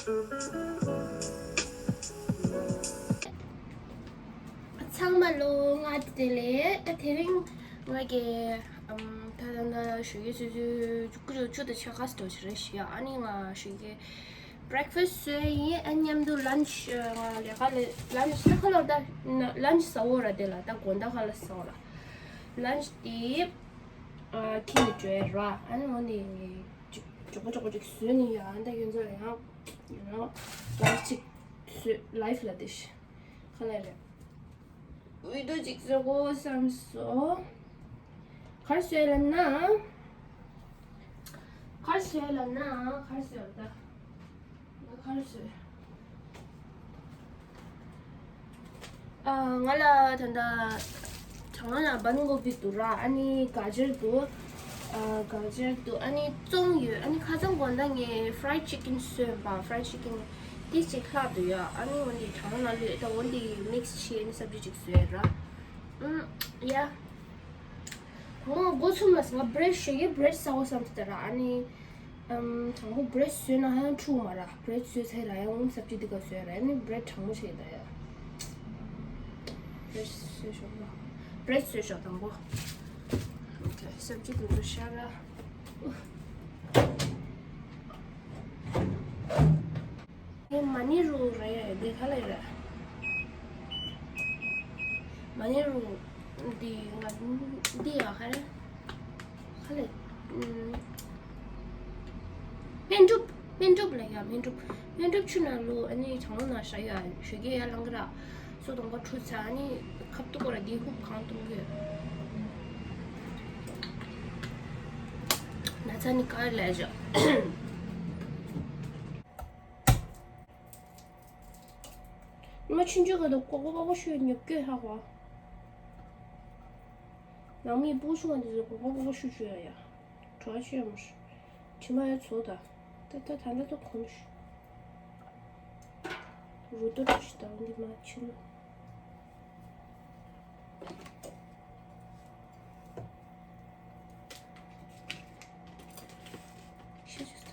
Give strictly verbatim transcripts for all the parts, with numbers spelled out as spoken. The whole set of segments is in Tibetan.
ཚང་མ་ལོ་ལྔ་བདེ་ལེགས། ད་དེ་རིང་ང་གི་ཨམ་ད་ད་ད་ཞོགས་ཀས་ཆུ་ཚོད་བཅུ་དང་ཕྱེད་ཀ་ཙམ་ཞིག་རེད་ཤག་ཨ་ནི་ང་ཞོགས་ཀས་breakfast བཟོས་ཡིན། ཨ་མཉམ་དུ་lunch ང་ལས་ཀ་ལས་lunch ད་ཁ་ལོར་ད་lunch ཟ་འོ་ར། དེ་ལ་ད་དགོང་དག་ཁ་ལ་ཟ་འོ་ར། lunch དེ་ཨ་ཁྱི་ནས་བྲོས་ར། ཨ་ནི་འོ་ནི་ཅིག་མགྱོགས་པོ་མགྱོགས་པོ་ཅིག་བཟོས་ནི་ཡ། ཨ་ད་ཁྱོད་ཚོ་ཡང་you know lunch ཅིག་བཟོས། life ལ་དེ་ཤི་ཁ་ལ་རེད། འོས་བསྡུ་ཅིག་བཟོ་དགོས་བསམ་སོང་། གར་བཟོས་ལབ་ན། གར་བཟོས་ལབ་ན་གར་བཟོས་ད། ང་གར་བཟོས། ཨ། ང་ལ་ད་ལྟ་གྲང་ལ་བན་གོ་བི་འདུག་ར། ཨ་ནི་ག་ཇར་འདུག་ཨ། ག་ཇར་འདུག་ཨ་ནི་ཙོང་ཡོད། ཨ་ནི་ཁ་སང་དགོང་དག་ངས་fried chicken བཟོས་པ། fried chicken དེ་ཅིག་ལྷག་འདུག་ཡ། ཨ་ནི་འོན་ཏེ་གྲང་ལ་ལུས་ད་འོན་ཏེ་mix བྱས་ཨ་ནི་སབ་ཇི་ཅིག་བཟོས་ར། ཨུམ། ཡ། ཁོང་སྒོ་ཚུམ་ལ་ང་bread ཞོགས་ཀས་bread ཟ་འོ་བསམ་ཚེ་ད་ར། ཨ་ནི་ཨམ། དང་པོ་bread བཟོས་ན་ཧ་ཡང་འཁྲུག་མ་ར། bread བཟོས་ཚེ་ར་ཡང་སབ་ཇི་འདི་ག་བཟོས་ར། ཨ་ནི་bread གྲང་མོ་བྱས་ད་ཡ། bread བཟོས་ཞོག་ལ། bread བཟོས་ཞོག་དང་པོ། okay སབ་ཇི་འདི་ཚོ་ཤ་ར། ཨེ་མ་ནི་རུ་རེད། འདི་ག་ལེ་རེད། མ་ནི་རུ་འདི་ང་འདི་ཡ་ག་རེ། ག་ལེ། ཨུམ། སྨན་སྒྲུབ། སྨན་སྒྲུབ་ལ་ཡ། སྨན་སྒྲུབ། སྨན་སྒྲུབ་ཆུ་ནང་ལུ་ཨ་ནི་གྲང་ལུ་ན་ཤ་ཡ་ཞོགས་ཀས་ཡ་ལང་གི་ར། སོ་དང་པོ་འཁྲུ་ཚ་ཨ་ནི་ཁབ་ཏུ་ཀོ་ར་འདི་ཧུབ་གང་གཏོང་གི་ཡོད། ན་ཚ་ནི་ག་ལེ་བྱ། ཉི་མ་ཆུང་ཆུང་ག་དུ་ཀོ་ཀོ་ཀོ་ཀོ་ཤུ་ཉོབ་ཀྱོད་ཧ་གོ། ནང་མི་སྤུ་ཆུང་བ་འདི་ཚོ་ཀོ་ཀོ་ཀོ་ཀོ་ཤུ་ཆུ་ཡ་ཡ། བྲོ་བ་ཆུ་ཡ་མོ་ཤུ། དྲི་མ་ཡ་ཚོ་ད། ད་ད་ད་ད་ད་གོམ་ཤུ། རུ་ཏོ་རུ་ཤི་ད་འདི་མ་ཆུ་ལུ། ཤི་ཆུ་ད།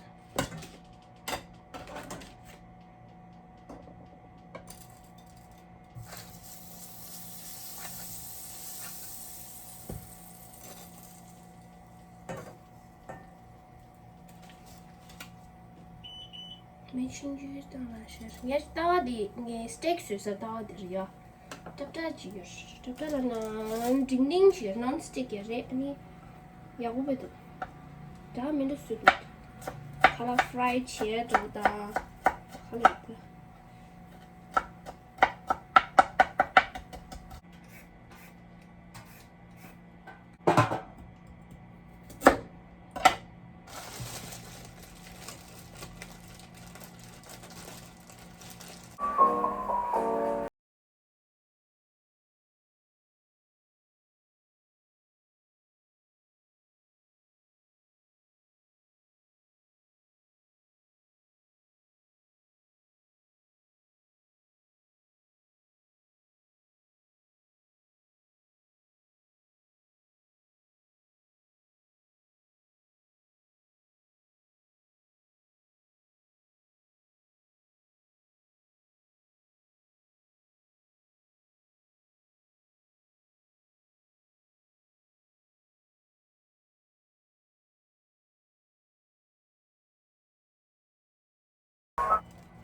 མི་ཆུང་ཆུང་དང་ལ་ཤར་ངས་ལྟ་བ་དེ་ངས་སི་ཊེག་བཟོས་ས་ལྟ་བ་དེ་རེད་ཡ། ཏག་ཏག་ཅིག་ཡོད། ཏག་ཏག་ལ་ན་འབྲིང་འབྲིང་ཅིག་ཡོད། ནོན་སི་ཊིག་ཡ་རེད། ཨ་ནི་ཡག་པོ་བས་འདུག་ད་མི་འདུག་སུ་འདུག་ཁ་ལག་ཧྥ་རའི་བྱས་འདུག་ད་ཁ་ལག་ད།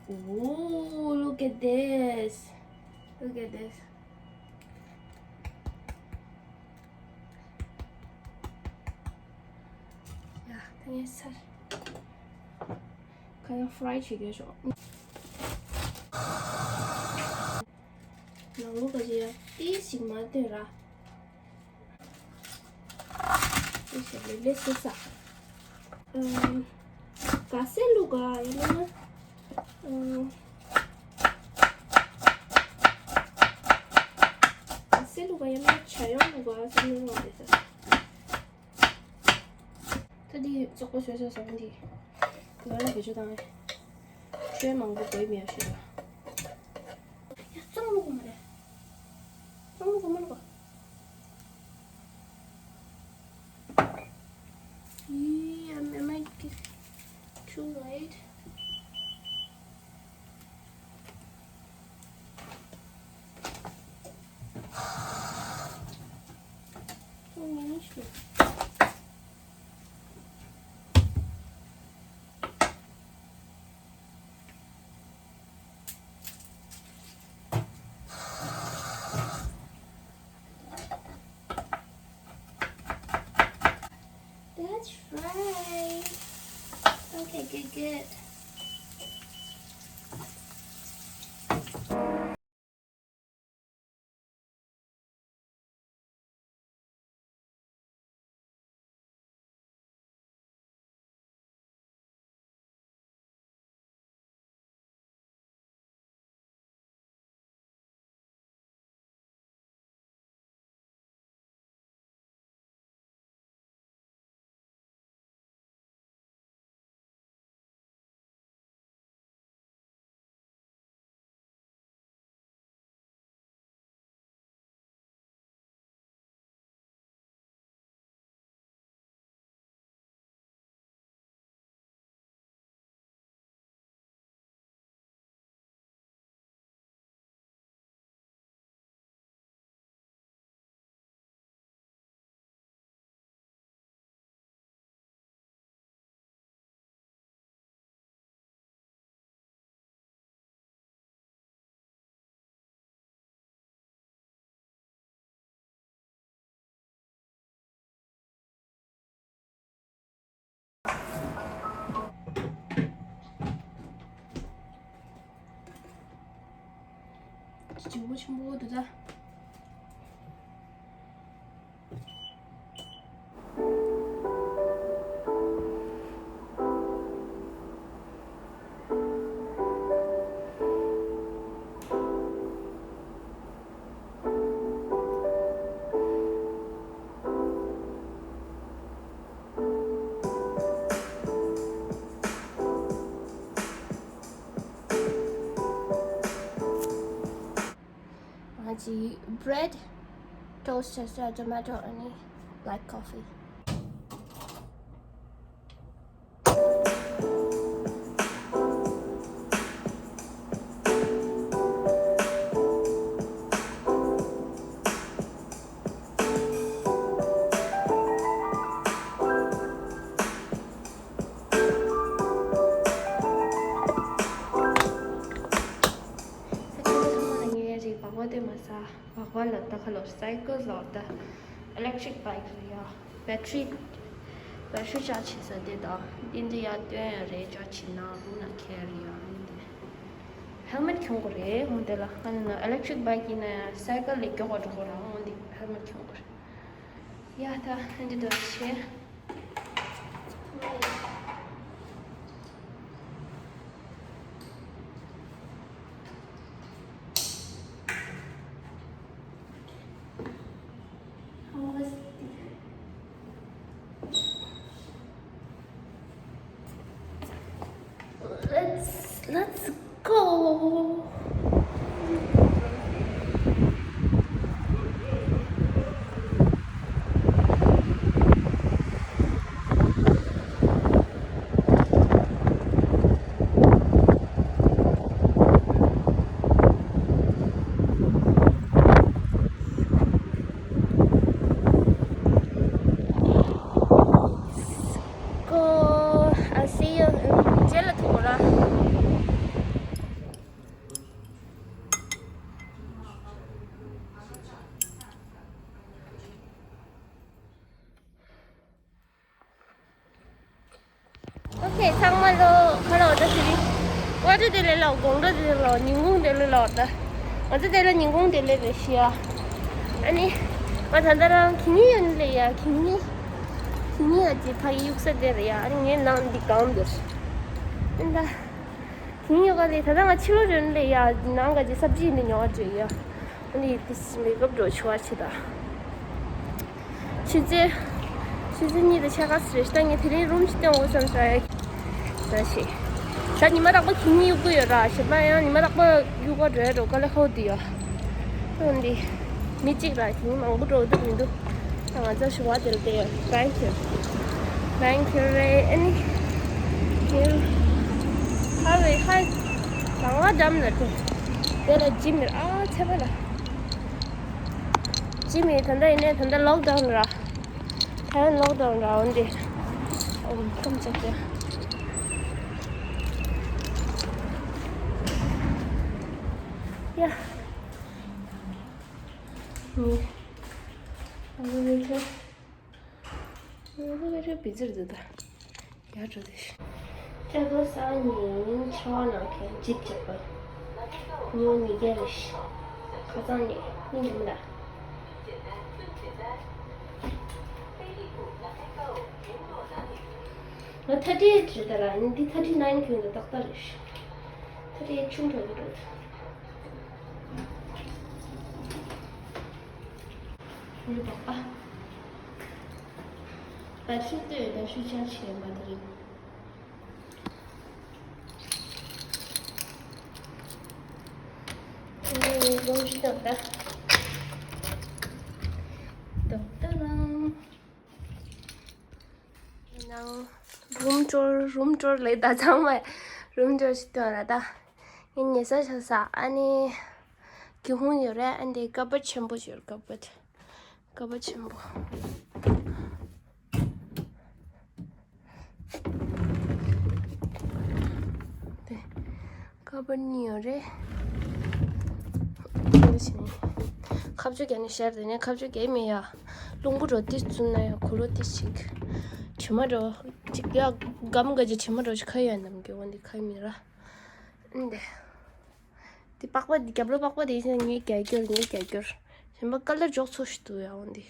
Ooh, look at this. Look at this. ཡ། ད་ངས་ཚར། ཁ་ཡང་ཧྥ་རའི་བྱེད་རྒྱུ་ཞོག་ནང་ལོགས་ཀ་ཅི་ཡ་ཏིས་ཞིག་མ་སྟོན་ར། ཏིས་ཞིག་ལེ་ལེ་སེ་ས། ཨམ། ག་སེ་ལུག་ག་ཡ་ལེ་ན། ཨམ། ག་སེ་ལུག་ག་ཡ་ལེ་ན་ཆ་ཡོང་ལུག་ག་སེ་ལུག་ག་ཡ་ལེ་ས། ད་འདི་བཙོག་པོ་བཟོས་བཟོས་བཟོས་འདི། ང་ལ་བེད་སྤྱོད་བཏང་ངས། ཆོས་མང་པོ་དགོས་མེད་ཞུ་ལ། ཡ་བཙོག་ལུག་མ་རེད། བཙོག་ལུག་མ་ལུག་ཡི། Am I too late? Try. Okay, good, good. ཅི་ཅི་བོ་ཆེན་པོ་འདུག་ད། ང་ཅི་bread toast བྱས་སོང་། Tomato ཨ་ནི་black coffee། ད་ཁྱེད་ཚང་མ་ལ་ངའི་རེད། སྦག་སྦག་དེ་མ་ཟ། སྦག་སྦག་ལ་ད་ཁ་ལོ་cycle ལོ་ད་electric bike རེད་ཡ། battery battery charge བྱེད་ས་དེ་དང་འདི་འདི་ཡ་སྟོན་ཡ་རེད། charge བྱེད་ན་རུ་ན་ཁྱེར་ཡ་ནི་དེ། helmet གྱོན་དགོས་རེད་འོ་དེ་ལ། ཨ་ནི་electric bike ཡིན་ན་ཡང་cycle ལས་མགྱོགས་པ་འགྲོ་དགོས་ར། འོ་འདི་helmet གྱོན་དགོས་རེད། ཡ་ད་ཨ་འདི་འདྲ་བྱེད། Let's let's go. Go. I'll see you in jail tomorrow. Okay, ཚང་མ་ལོ་ཁ་ལོ་ད་ཟེར་རིང་། ཝ་ཊར་དེ་ལས་ལོ་དགོང་དྲོ་དེ་ལོ་ཉིན་གུང་དེ་ལས་ལོ་ད། ང་ཚོ་དེ་ལ་ཉིན་གུང་དེ་ལས་རེད་ཤི་ཡ། ཨ་ནི་ང་ད་ལྟ་རང་གི་ནི་ཡོད་ལེ་ཡ། གི་ནི་གི་ནི་ཡ་ཅི་ཕ་གི་གཡུག་ས་དེ་རེད་ཡ། ཨ་ནི་ངའི་ནང་འདི་གང་འདིར་ཨིན་ད། གི་ནི་ཡོད་ག་ལེ། ད་ལྟ་ང་ཕྱི་ལོགས་རེད་ལེ་ཡ། ནང་ག་ཅི་སབ་ཇི་ནི་ཉོ་བ་འགྲོ་ཡ། ཨ་ནི་དེ་མེག་ཨབ་འགྲོ་ཆུ་བ་ཆེ་ད། ཆུ་ཚོད། ཆུ་ཚོད་གཉིས་དང་ཕྱེད་ཀ་ཙམ་རེད། ད་ངས་དེ་རིང་རུམ་ཞིག་སྟོན་དགོས་བསམ་ས་ཡ། ཟ་ཞེས། ད་ཉི་མ་རག་པ་གི་ནི་གཡུག་གི་ཡོད་ར། ཞེས་པ་ཡང་ཉི་མ་རག་པ་གཡུག་ག་འགྲོ་ཡ་འགྲོ་ག་ལེ་ཧོ་དི་ཡ། ཨོ་འདི། མི་གཅིག་ར་གི་ནི་མང་པོ་འགྲོ་འདུག་མི་འདུག་ད་ང་ཚོ་ཞུ་བ་དེར་བསྡད་ཡོད། Thank you. Thank you རེད། ཨ་ནི། ཧེ། ཧ་ཝེ་ཧ། གང་ལ་འགྲམ་ལ་དེ། དེ་ལ་ཇིམ་རེད། ཨ་ཚེ་བ་ལ། ཅི་མེད་ད་ལྟ་ཡིན་ནའི་ད་ལྟ་ལོག་ཌའུན་ར། ཐའེ་ཝན་ལོག་ཌའུན་ར་འོན་ཏེ། ཨོ་ཁམས་ཆག་སྟེ། ཡ། ནི། ཨ་ནི་ཁྱོད། ང་ཚོ་ཕལ་ཆེར་བི་ཛི་རེད་འདུག་ད། ཡར་འགྲོ་དེ། ཤ་ཁོ་ས་ཉིན་ཆ་བ་ནང་ཁེ་ཇིབ་ཅིག་པ། ཉིན་ཉི་གེ་རེ་ཤི། ཁ་སང་ཉིན་ཉིན་འདི་མི་ལ། ང་ཐར་ཊི་ཨེ་ཊི་རེད་ད་ར། འདི་ཐར་ཊི་ནའིན་གྱོན་ད་ཏག་ཏག་རེད་ཤི། ཐར་ཊི་ཨེ་ཊི་ཆུང་དྲགས་ཀྱི་འགྲོ། ལུས་པགས་པ། བེ་ཊི་རི་ལྟོས་བེ་ཊི་རི་ཆར་ཇི་བྱས་པ་དེ་རེད། ཨེ་ནི་རུམ་ཞིག་ཏོག་ཏ། ཏོག་ཏ་རང་། ནང་རུམ་ཊུར་རུམ་ཊུར་ལས་ད་ཚང་མ་རུམ་ཊུར་ཞིག་ཏོག་ར་ད། ངས་ཉལ་ས་ཆགས་ས་ཨ་ནི། སྒེའུ་ཁུང་ཡོད་རེད། ཨ་འདི་ཀ་བཊ་ཆེན་པོ་ཡོད། ཀ་བཊ། ཀ་བཊ་ཆེན་པོ། དེ། ཀ་བཊ་གཉིས་ཡོད་རེད། དེ་བྱས་ནས། ཁ་བཅུ་བརྒྱབ་ནས་ཤར་དེ་ནས་ཁ་བཅུ་བརྒྱབ་མེད་ཡ། རླུང་བུ་འགྲོ་དེ་བཙུམ་ན་ཡ་གུ་ལོ་དེ་ཞིག་དྲི་མ་འགྲོ། ཅིག་ཡ་སྒམ་ག་ཅིག་དྲི་མ་འགྲོ་ཞིག་ཁ་ཡོད་ནམ་གི་འོན་དེ་ཁ་མི་ར། ཨ་འདི། དེ་པགས་པ་དེ་རྒྱབ་ལོགས་པགས་པ་དེ་ཡིན་ན་ངས་རྒྱག་རྒྱུར་ངས་རྒྱག་རྒྱུར། གཞན་པ་ཀ་ལར་འཇོག་ཚོ་ཞིག་འདུག་ཡ་འོན་དེ།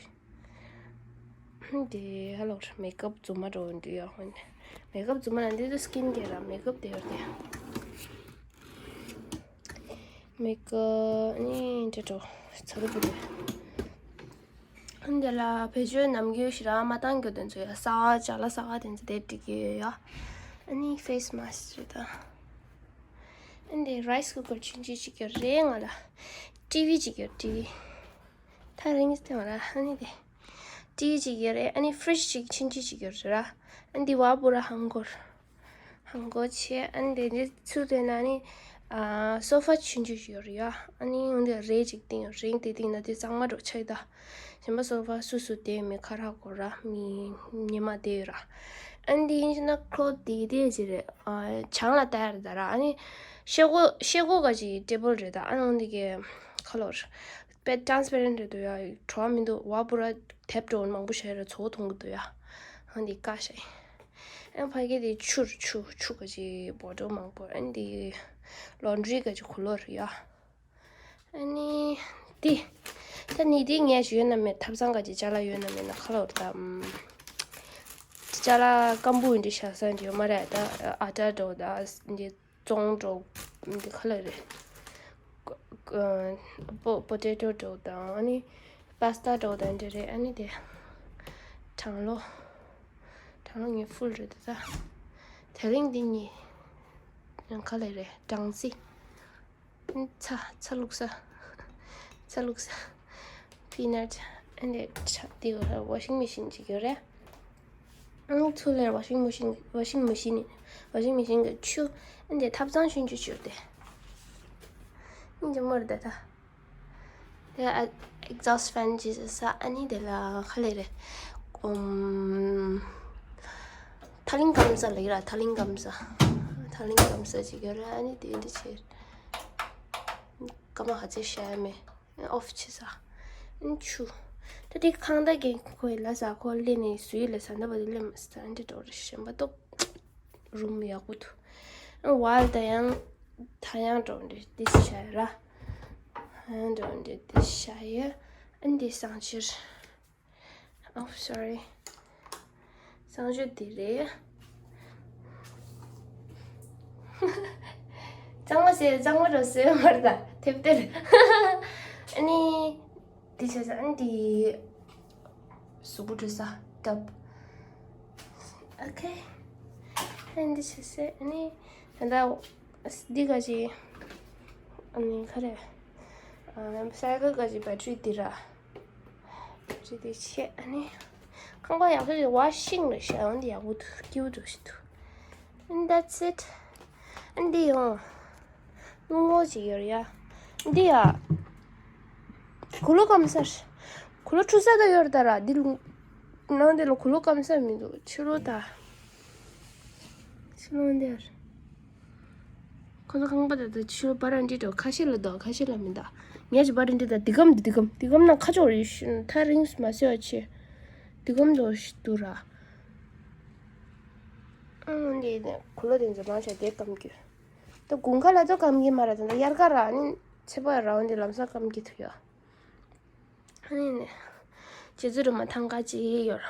འདི་ཧ་ལོ་ར་མེག་ཨབ་རྫུན་མ་འགྲོ་འདི་ཡ་འོན་དེ། མེག་ཨབ་རྫུན་མ་ལ་འདི་ཚོ་སི་ཀིན་ཀེར་ར་མེག་ཨབ་དེ་ཡོད་དེ། མེག་ཨབ་ནི་འདྲ་འགྲོ་ཚ་རུ་བུ་དེ། འདི་ལ་བེད་སྤྱོད་ནམ་རྒྱུན་ཞིག་ར་མ་བཏང་རྒྱུ་དེ་ཚོ་ཡ་ས་ཅ་ལག་ས་དེ་ཚོ་དེ་འགྲིག་གི་ཡོད་ཡ། ཨ་ནི་ཕེ་སི་མཱ་སི་རེད་ད། ཨ་འདི་རའི་སི་ཀུ་ཀར་ཆུང་ཆུང་ཅིག་ཡོད་རེད་ང་ལ། ཊི་ཝི་ཅིག་ཡོད་ཊི་ཝི། ཐག་རིང་ཙམ་ར་ཨ་ནི་དེ། ཊི་ཝི་ཅིག་ཡོད་རེད། ཨ་ནི་ཕི་རིཇ་ཅིག་ཆུང་ཆུང་ཅིག་ཡོད་རེད་ར། ཨ་འདི་བ་པུ་ར་ཧང་གོར། ཧང་གོར་ཆེ་ཨ་ནི་དེ་འདི་ཚུར་དེ་ན་ནི། ཨ་སོ་ཕ་ཆུང་ཆུང་ཞིག་ཡོད་རེད་ཡ། ཨ་ནི་འོན་ཏེ་རས་ཅིག་བཏིང་ཡོད། རིང་དེ་བཏིང་ན་དེ་གཙང་མ་འགྲོ་ཆགས་ད། གཞན་པ་སོ་ཕ་སུ་སུ་དེ་མི་ཁ་རག་གོ་ར་མི་ཉི་མ་དེ་ཡོད་ར། ཨ་ནི་དེ་ཡིན་ན་ཁོ་དེ་དེ་ཅི་རེད། ཨ་བྱང་ལ་ལྟ་ཡ་རེད་ད་ར། ཨ་ནི་ཤེལ་སྒོ་ཤེལ་སྒོ་ག་ཅིག་ཊེ་བལ་རེད་ད། ཨ་ནི་འོན་ཏེ་གི་ཁ་ལོར། དཔེ་ཊ་རན་སི་པེ་རེན་ཊི་རེད་འདུག་ཡ། བྲོ་བ་མི་འདུག་བ་པུ་ར་དེབ་འགྲོ་མང་པོ་བྱས་ར་ཚོགས་མཐོང་གི་འདུག་ཡ། ཨ་འདི་ཀ་ཤ་ཡིན། ཨ་ཕ་གི་དེ་ཆུར་ཆུ་ཆུ་ག་ཅིག་བོ་ཊལ་མང་པོ། ཨ་འདི་ལོན་ཌི་རི་ག་ཅིག་གུ་ལོར་ཡ། ཨ་ནི་འདི་ད་ནི་འདི་ངས་ཡོད་ན་མེད། ཐབ་ཚང་ག་ཅིག་ཅ་ལག་ཡོད་ན་མེད་ན་ཁ་ལོར་ད། ཅ་ལག་སྐམ་པོ་འདི་བཞག་ས་འདི་ཡོད་མ་རེད་ད། ཨ་ཊ་འགྲོ་ད་འདི། བཙོང་འགྲོ་འདི་ག་ལ་རེད། པོ་པོ་ཏེ་ཏོ་འགྲོ་དང་ཨ་ནི་པ་སི་ཏ་འགྲོ་དང་འདི་རེད། ཨ་ནི་དེ་གྲང་ལོ། གྲང་ལོ་ངའི་ཕུལ་རེད་ད། དེ་རིང་འདི་གཉིས་ཡང་ག་ལ་རེད། སྦྲང་རྩི། ཚྭ་ཚྭ་བླུགས་ས། ཚྭ་བླུགས་ས། པི་ནཊ། ཨ་ནི་ཆ་དེ་ཝ་ཤིང་མེ་ཤིན་ཅིག་ཡོད་རེད། ཨང་ཚུར་ལེར་ཝ་ཤིང་མེ་ཤིན་ཝ་ཤིང་མེ་ཤིན་ཝ་ཤིང་མེ་ཤིན་གི་ཆུ། ཨ་ནི་ཐབ་ཚང་ཆུང་ཆུང་ཞིག་ཡོད་དེ། ཨ་ནི་མོར་དེ་ད། དེ་ཨ་ཨེག་ཛོ་སི་ཊི་ཕེན་ཅིག་ས། ཨ་ནི་དེ་ལ་ག་ལེ་རེད། ཨུམ། ཐག་རིང་སྐམ་ས་ལེགས་ར། ཐག་རིང་སྐམ་ས། ཐག་རིང་སྐམ་ས་ཅིག་ཡོད་ར། ཨ་ནི་དེ་འདི་ཆེ། སྐར་མ་ཧ་ཅང་ཤ་ཡ་མེད། ཨོཕ་ཆེ་ས། ཨ་ཆུ། ད་དེ་ཁང་བདག་གི་ཁོའི་ལ་ས་ཁོ་ལེ་ནས་སུའི་ལ་ས་འདབ་པ་དེ་ལེ་མ་ས་འདི་འགྲོ་རེ་ཞེན་པ་ཏོ། རུམ་ཡག་པོ་འདུག་ཝལ་ད་ཡང་ད་ཡང་འགྲོ་འདི་འདི་ཤ་ཡ་ར། ཡང་འགྲོ་འདི་འདི་ཤ་ཡ། ཨ་འདི་གསང་ཕྱིར། Oh, sorry. གསང་སྤྱོད་འདི་རེད། གཙང་མ་ཟེར་གཙང་མ་རོ་ཟེར་མར་ད་ཐེབས་གཏེར། ཨ་ནི་འདི་བྱས་ས་ཨ་ནི་འདི་གཟུགས་པོ་འཁྲུད་ས་ཊབ། Okay. ཨ་ནི་འདི་བྱས་ས་ཨ་ནི་ད་ལྟ་འདི་ག་ཅི་ཨ་ནི་ག་རེ་ཨ་སའི་ཀལ་ག་ཅི་བེ་ཊི་རི་འདི་ར། ཅི་དེ་ཆེ་ཨ་ནི། ཁང་པ་ཡག་ཤོས་དེ་ཝ་ཤིང་རེད་ཤག་འོན་ཏེ་ཡག་པོ་འདུག་སྐྱིད་པོ་འདུག་ཞིག་འདུག And that's it. ཨ་འདི་ཡང་སྣུམ་འོ་ཅིག་ཡོད་རེད་ཡ། འདི་ཡ། གུ་ལོ་སྐམ་ས་རེད། གུ་ལོ་འཁྲུ་ས་ད་ཡོད་རེད་ད་ར། འདི་ནང་འདི་ལ་གུ་ལོ་སྐམ་ས་མི་འདུག་ཕྱི་ལོགས་ད། ཕྱི་ལོགས་འདི་ཡ་རེད། ཁོ་ཚོ་ཁང་པ་དེ་དག་ཕྱི་ལོགས་བ་རན་ཌ་འདྲ་ཁ་ཤས་ལ་འདུག་ཁ་ཤས་ལ་མི་འདུག་ངས་ཅིག་བ་རན་ཌ་དེ་དག་འདི་གམ་འདི་འདི་གམ་འདི་གམ་ནང་ཁ་ཕྱོགས་རེད་ཤི་ཐག་རིང་སུ་མ་ཟེར་བ་ཆེ། འདི་གམ་འདུག་ཤི་འདུག་ར། ཨང་། འདི་ནས་གུ་ལོ་དེ་ཚོ་མང་ཆེ་དེ་སྐམ་རྒྱུ། ད་དགུན་ཁ་ལ་ཚོ་སྐམ་གི་མ་ར། ད་དབྱར་ཁ་ར་ནི་ཚེ་པ་ར་འོན་ཏེ་ལམ་སང་སྐམ་གི་ཐུ་ཡོ། ཨ་ནི་ནས་རྗེ་བཙུན་སྒྲོལ་མ་ཐང་ཀ་ཅིག་ཡོད།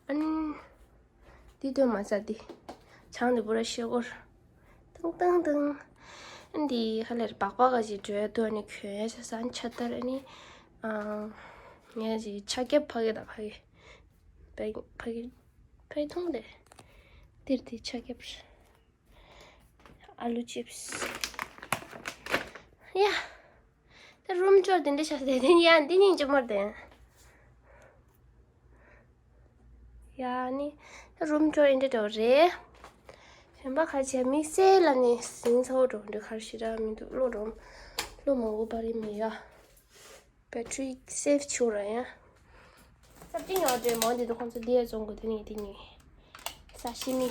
ཨ་ནི་འདི་སྟོན་མ་ཚར་འདི། ཆང་འདི་པུ་ར་ཤེ་གོར། ཏང་ཏང་ཏང་། ཨ་ནི་འདི་ཧ་ལས་སྦག་སྦག་ག་ཅིག་འགྲོ་ཡ་འདུག་ཨ་ནི་གྱོན་ཡ་ཆ་ས་ཨ་ནི་ཆ་ལྟར། ཨ་ནི་ཨ་ངས་ཅིག་ཆ་རྒྱབ་ཕ་གི་དང་ཕ་གི། ཕ་གི་ཕ་གི་ཕ་གི་ཐུང་དེ། འདིར་འདི་ཆ་རྒྱབ། ཨ་ལུ་ཅིབས། ཡ། ད་རུམ་ཅོར་དེ་འདྲ་ཆགས་ཏེ་དེ་ཡ་འདི་སྙིང་རྗེ་མོར་དེ། ཡ་ནི། ད་རུམ་ཅོར་འདི་འདྲ་འགྲོ་རེད། གཞན་པ་ག་རེ་བྱས། དམིགས་བསལ་ལ་ནི་ཟིང་ཚ་བོ་འགྲོ་འདྲ་ག་རེ་ཞིག་ར་མི་འདུག་བློ་འགྲོ། བློ་མང་པོ་པར་རིམ་མི་ཡ། བེ་ཊི་རི་སེབ་བྱུང་ར་ཡ། སབ་ཏི་ཉོ་འདྲེ་མོ་འདི་དུ་ཁོང་ཚོ་འདི་ཡ་བཙོང་དགོས། དེ་ནི་དེ་ནི་ས་ཤི་མི།